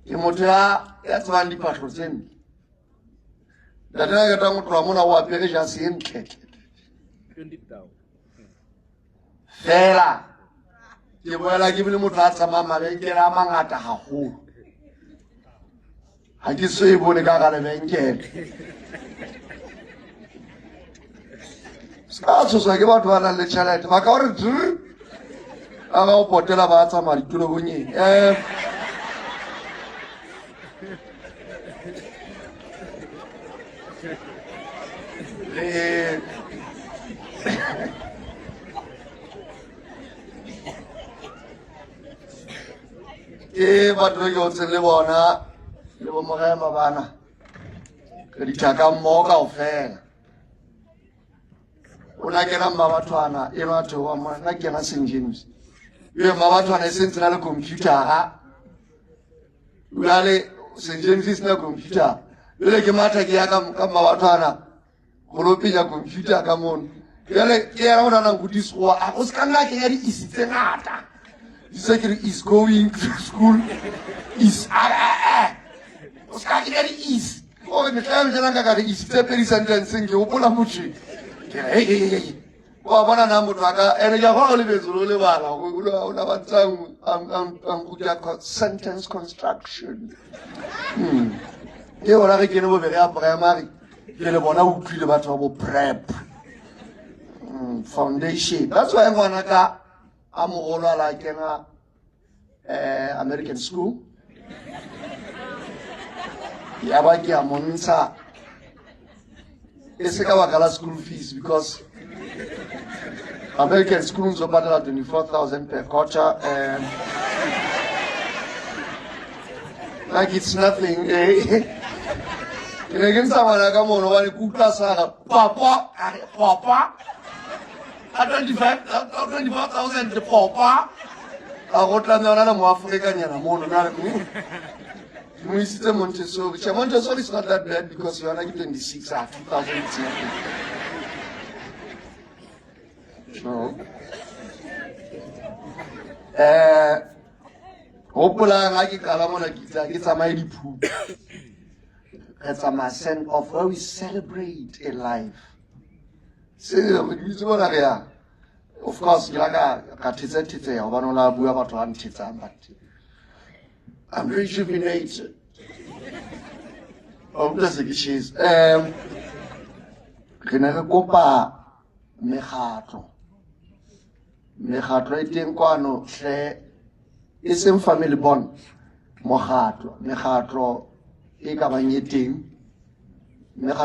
Ke motho ya tsebang diphahlo tse ntle. Ntate a qetang ho tloha mona o apere jase e ntle. Fela ke boela ke bile motho a tsamayang mabenkele a mangata haholo. Ha ke so e bone ka hara lebenkele. Se ka tshoswa ke batho ba nang le tjhelete ba ka gore drr a ba o potela ba tsamaya ditulobonyeng. Ke batho ba ke otseng le bona le bo Morema bana re dithaka mmoho kaofela. O na kena Mmabathwana enwa a theoha mona, nna ke kena St James. Ebe Mmabathwana e sentse na le computer-a. Jwale St James e sena computer. Jwale ke matha ke ya ka Mmabathwana go lo penya computer ka mono. Jwale ke yena o na nang go sekgowa, a go se ka nna kenya di-is tse ngata. Se ke re is going to school is o se ka kenya di-is. Gore mehla ya metlha nka ka re is tse pedi sentenceng ke hopola motho ke re hey, hey, hey. Wa bona na motho a ka ene ke a gola o lebetse o lebala o na ba ntse a nruta sentence construction. Ke yona re kene bobere ya primary ke le bona o utlwile batho ba bo prep foundation. That's why ngwana ka a mogolo a la kena American school ya ba ke a montsha e se ka baka la school fees because American school ntse o patela 24,000 per quarter and like it's nothing. Ke ne ke ntsha ngwana ka mono hobane ke utlwa sa re papa, a re papa a 24,000 papa a go tla yona le moafrikanyana mono na re mo isitse Montessori. Che, Montessori is not that bad because yona ke 26 ah 2000 it's nothing. No. Hopolang ha ke qala mona ke itse ha ke tsamaye diphupu. Re tsamaya send off where we celebrate a life. Se re itse bona re yang. Of course ke la ka thetsa thetseha hobane o la bua batho ba nthetsang, but I'm rejuvenated. O utlwa se ke tjhese. Re ne re kopa mekgatlo. Mekgatlo e teng kwano hle, e seng family bond, mokgatlo, mekgatlo e ka bang e teng. Mekgatlo